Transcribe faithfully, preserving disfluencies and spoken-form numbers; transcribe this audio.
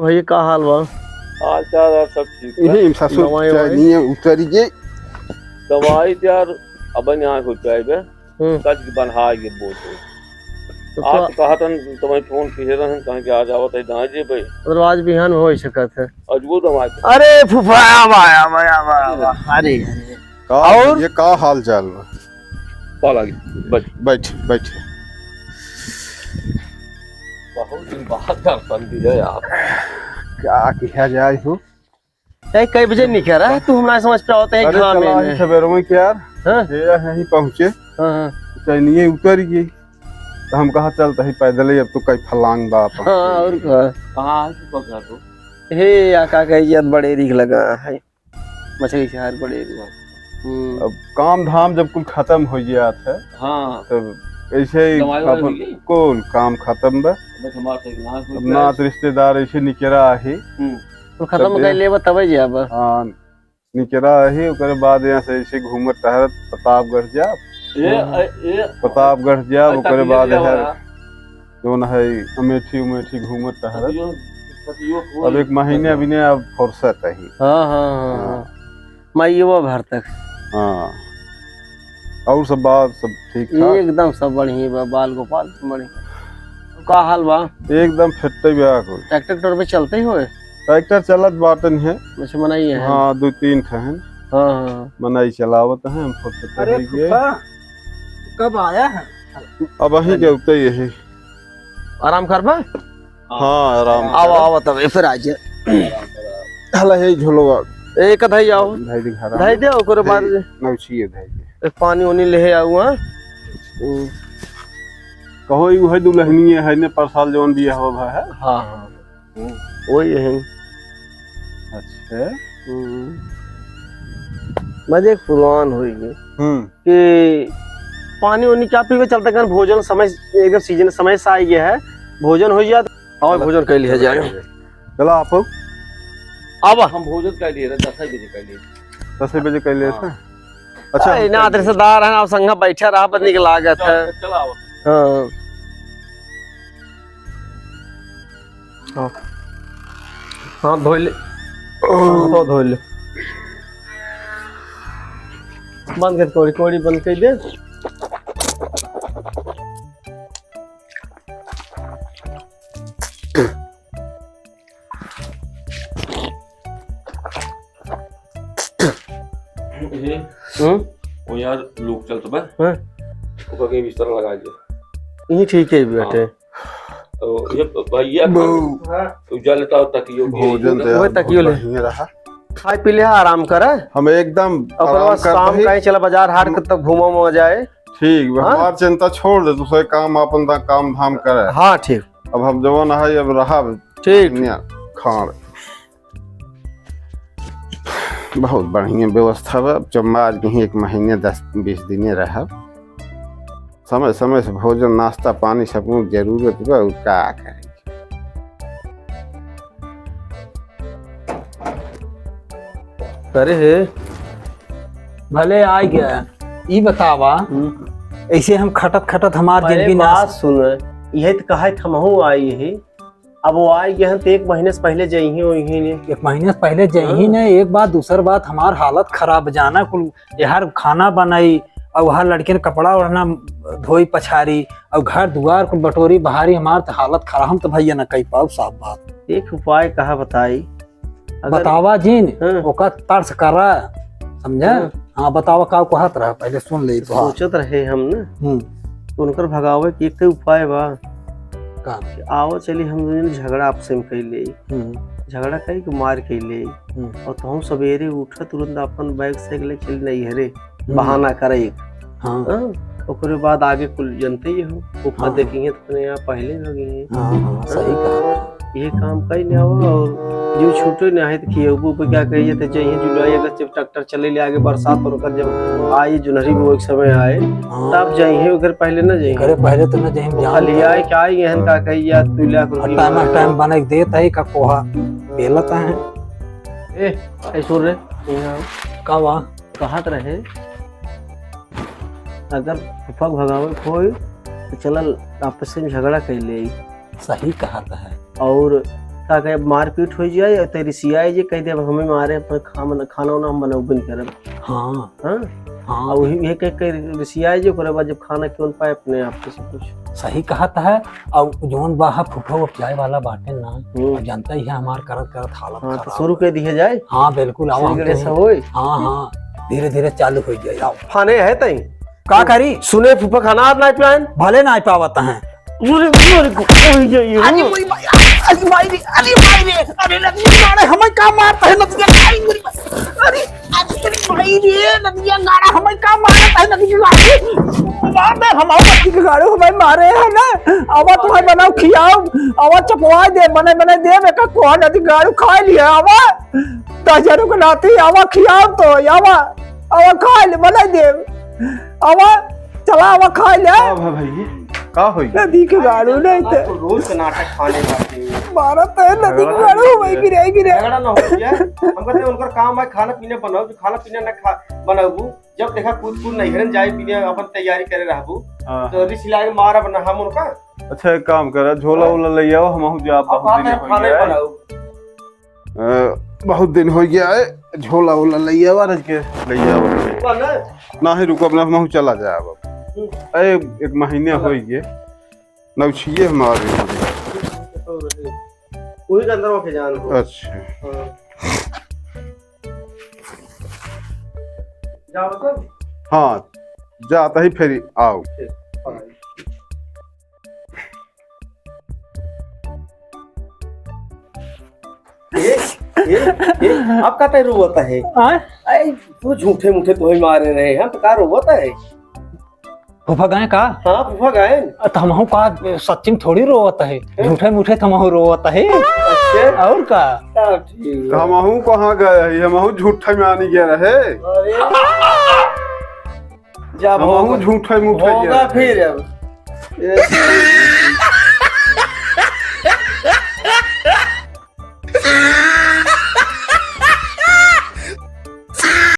भैया, का हाल बा? हाल चाल यार, सब ठीक बा। यही ससुर दवाई ववाई? चैनिए उतरी गई। दवाई तो यार, अब यहाँ हो जाए बे। हम्म। कच के बन्हा ये बोल दे। तो आज का- कहा तन तुम्हें फोन किए रहन, कहा कि आज आवत है दाई जी भाई। मतलब आज बिहान हो ही सकत है। आज वो दवाई। अरे फूफा, आवा, आवा, आवा, आवा। अरे, अरे। का और? ये का हाल चाल बा? पाला गया। बैठ। बैठ, बैठ। बहुत दिन बाद दर्शन दिया यार। का किया जाए हो? ए, कई बजे निकल रहा है? तू हमरा समझ पे आवत है अरे घाम चला, में। अभी सवेरे में क्या यार? हाँ? ये यहीं पहुँचे। हाँ, हाँ। चैनिए उतर गई। तो हम कहा चलता ही पैदल ही, अब तो कई फलांग बा अपन। हाँ, और का? कहाँ है तू पकड़ा तो? हे, या का कही, यार बड़े रीख लगा है। मछली शहर बड़े रीख। हम्म। अब काम धाम जब कुल खत्म हो जात है, हाँ। तब ऐसे ही दवाई वाई अपन होई? कुल काम खत्म बा। बस हमार तो एक नाक हो अब गया। नात रिश्तेदार ऐसे निकरा है। हम्म। तो खत्म तब कर ये लेबा तबे जाबा। हाँ, निकरा ही, ओकरे बाद यहाँ से ऐसे घूमत टहरत प्रतापगढ़ जाब। ए, ए, ए, प्रतापगढ़ जाब, अच्छा, ओकरे धीरे बाद धीरे यहाँ वाला। जौन है अमेठी उमेठी घूमत टहरत। सतियो, सतियो कोई अब एक महीने दिक्कत अभी ने अब फुर्सत है। हाँ, हाँ, हाँ, हाँ। हाँ। माइयो भर तक। हाँ। और सब बात सब ठीक ठाक? एकदम सब बढ़िया बा, बाल गोपाल सब बढ़िया। का हाल बा? एकदम फिट बा कुल। ट्रैक्टर ट्रैक्टर पे चलते ही होए? ट्रैक्टर चलत बाटन है। अच्छा, मनई है। हाँ, दो तीन ठहन। हाँ, हाँ। मनई चलावत है, हम फुर्सत अरे हो गए। फूफा, कब आया है? अब वहीं के उते ही है। आराम करबा? हाँ, आराम आवा, करा। आवा तब, ए, फिर आ जा। हला है झोलवा। ए, एक धाई आओ। धाई दे घर धाई दे, ओकरे बाद ए, नौछी है धाई दे। एक पानी ओनी ले आओ, हाँ? हम्म। कहो, ई उहे दुल्हनिया है ने, परसाल जौन बियाह हुआ है। हाँ, हाँ। हम्म। वही है। अच्छा। हम्म। मजे के पुलान होई गए। हम्म। कि पानी ओनी का पीवे चलते कन भोजन समय, एकदम सीजन समय से आई गया है, भोजन हो जाए तो और भोजन कर लिया जाए। चला आप। अब हम भोजन कर लिए रहे, दस बजे कर लिए। दस बजे कर लिए हाँ। थे। अच्छा, ए, ना रिश्तेदार हैं, आप संग बैठा रहा, बस निक लागत है। चला आओ। हाँ। हाँ। हाँ, धोइ ले। हाँ, तो धोइ ले। बंद कर, कोड़ी, कोड़ी बंद कर दे। ए, हम्म? वो यार, लोग चलत बा। हाँ। ओकर के बिस्तर लगा दे। यही ठीक है, बैठे। हाँ। तो ये भैया बहू। हाँ। तू जा लेता हो तकियो के। भोजन तो वो यार तकियो बहुत ले। बढ़िया रहा। खाए पी ले, आराम करे। हम एकदम ओकर बाद आराम करते शाम ही। का ही चला बाजार हाट तक घूमा उमा जाए। ठीक बा, हाँ? हमार चिंता छोड़ दे, दूसरे काम अपन दा-, काम धाम करे। हाँ, ठीक। अब हम जवन है, अब रहा ठीक। बढ़िया खाड़। बहुत बढ़िया व्यवस्था बा। अब जब आज कहीं एक महीने दस बीस दिने रहब, समय समय से भोजन, नाश्ता, पानी सब कुछ जरूरत बा, उ का करी। अरे हे। भले आ गया, ई बतावा, हम्म। ऐसे हम खटत खटत हमार अरे जिंदगी बात नाश सुन, यही तो कहे हमहू आई ही। अब वो आए गए हैं तो एक महीने से पहले जइही वही ने। एक महीने से पहिले जइही हाँ। ने, एक बात, दूसर बात, हमार हालत खराब, जाना कुल, यार खाना बनाई, और वहाँ लड़कियन कपड़ा ओढ़ना धोई पछारी, और घर दुआर कुल बटोरी बहारी, हमार तो हालत खराब, हम तो भैया न कही पाऊ साफ बात। एक उपाय कहा बताई, अगर बतावा जिन, हाँ। ओकर तर्स करा, समझे? हाँ। हाँ, बतावा का कहत रहा, पहले सुन ले तो। सोचत रहे हम ना, हम्म। तो उनकर भगावे के एक उपाय बा। का? कि आवा चली हम दोनों झगड़ा आपस में कर ले। हम्म। झगड़ा करी के मार के ले। हम्म। और तुहूँ सवेरे उठा तुरंत अपन बैग से लेके चली नैहरे, हम्म। बहाना करे एक। हाँ। हाँ, ओकरे बाद आगे कुल जनते ही हो, ऊपर हाँ। देखेंगे तो अपने यहाँ पहले लगे हैं। हाँ, हाँ, सही कहा। ये काम कई नहीं आवा और जो छूटे नहीं है तो खियबू पे क्या कहिए तो चाहिए जुलाई अगस्त जब ट्रैक्टर चले ले आगे बरसात पर ओकर जब आए जुनरी बोए के समय आए हाँ। तब जाइए, ओकर पहले ना जाइए। अरे पहले तो ना जाइए, हम वो जान खाली गए। आए क्या आई एहन का कही या तू ले आकर और टाइम टाइम बने के देत है का कोहा बेलत है। ए, ऐ सुन रे, यहाँ का वा? कहत रहे, अगर फूफा के भगावे के होई, तो चलल आपस में झगड़ा कर ले। सही कहत है। और का कहे, मारपीट होइ जाए और ते रिसियाए जे कह दे, "अब हमें मारे, अपना खा-, मतलब, खाना उना हम बनौबे नहीं करब।" हाँ। हाँ? हाँ। और वही, ये कह के रिसियाए जे, ओकरे बाद जब खाना क्यों पाए अपने आप से सब कुछ। सही कहत है। और जौन बा हा फूफा, वो पियाए वाला बाटे ना। हम्म। अब जानता ही है हमार करत करत हालत हाँ, तो खराब शुरू है। कर दिए जाए। हाँ, बिल्कुल, आओ हम सिगरेट तो सब होई। हाँ, हाँ, धीरे धीरे चालू हो जाए, आओ। खाने है तई। का करी? सुने फूफा खाना आज नाई पाएन। भले नाई पावत हैं। अरे, अरे, अरे, अरे, अरे, अरे, अरे, भाई रे, अरे, भाई रे, अरे, नदिया गाड़ा, हमें का मारता है, नदिया गाड़ी, अरे, अरे, अरे, भाई रे, नदिया गाड़ा, हमें का मारता है, नदिया गाड़ी, मार दे, हम आओ, नदिया गाड़ू, हमें मारे है ना, आवा, तुम्हें बनाओ, खियाओ, आवा, चपवा दे, बने, बने दे, मैं का कौन नदिया गाड़ू खा लिया, आवा, दस हजार के नाती, आवा, खियाओ तो, आवा। आवा खाए ले, बनाई देब। आवा, चला आवा खाए ले। का भा भाई, का होई? नदी के गाड़ू नहीं ते। तो रोज के नाटक खाने बाटे। मारत है नदी के गाड़ू, भाई गिरे, गिरे। झगड़ा ना हो गया। हम कहते हैं उनकर काम है खाना पीना बनाओ, जो खाना पीना ना खा, बनाबू। जब देखा कूद कूद नैहरन जाए पीने अपन तैयारी करे रहबू। हाँ। तो रिसिला के मारब ना हम उनका। अच्छा एक काम करा, झोला हाँ। वोला ले आओ, हम जाब, अब बहुत दिन हो गया है। अ, बहुत दिन हो गया है, झोला वोला ले आवा, रज के ले आवा। बा ना? नाही, रुको, अपना महू चला जाए अब। हम्म। ए, एक महीने चला। हो गए, नौछिए हमारे। वही के अंदर होके जान हो। अच्छा। हाँ। जाओ तो। हाँ, जाता ही फिर आओ। ठीक, हाँ। ए, ए, ए, अब का तय रोवत है? आय? अरे, तू झूठे मूठे तोहे मारे रहे हैं, तो का रोवत है? फूफा गाए का? हाँ, फूफा गाए। अ, त हमहू का सच्ची में थोड़ी रोवत है, हैं? झूठे मूठे त हमहू रोवत है। अच्छा। और का? हाँ, ठीक है। त हमहू कहाँ गए है? हमहू झूठे में आनी गए रहे। अरे। जब हमहू होगा, झूठे मूठे होगा गए। फिर अब। ए,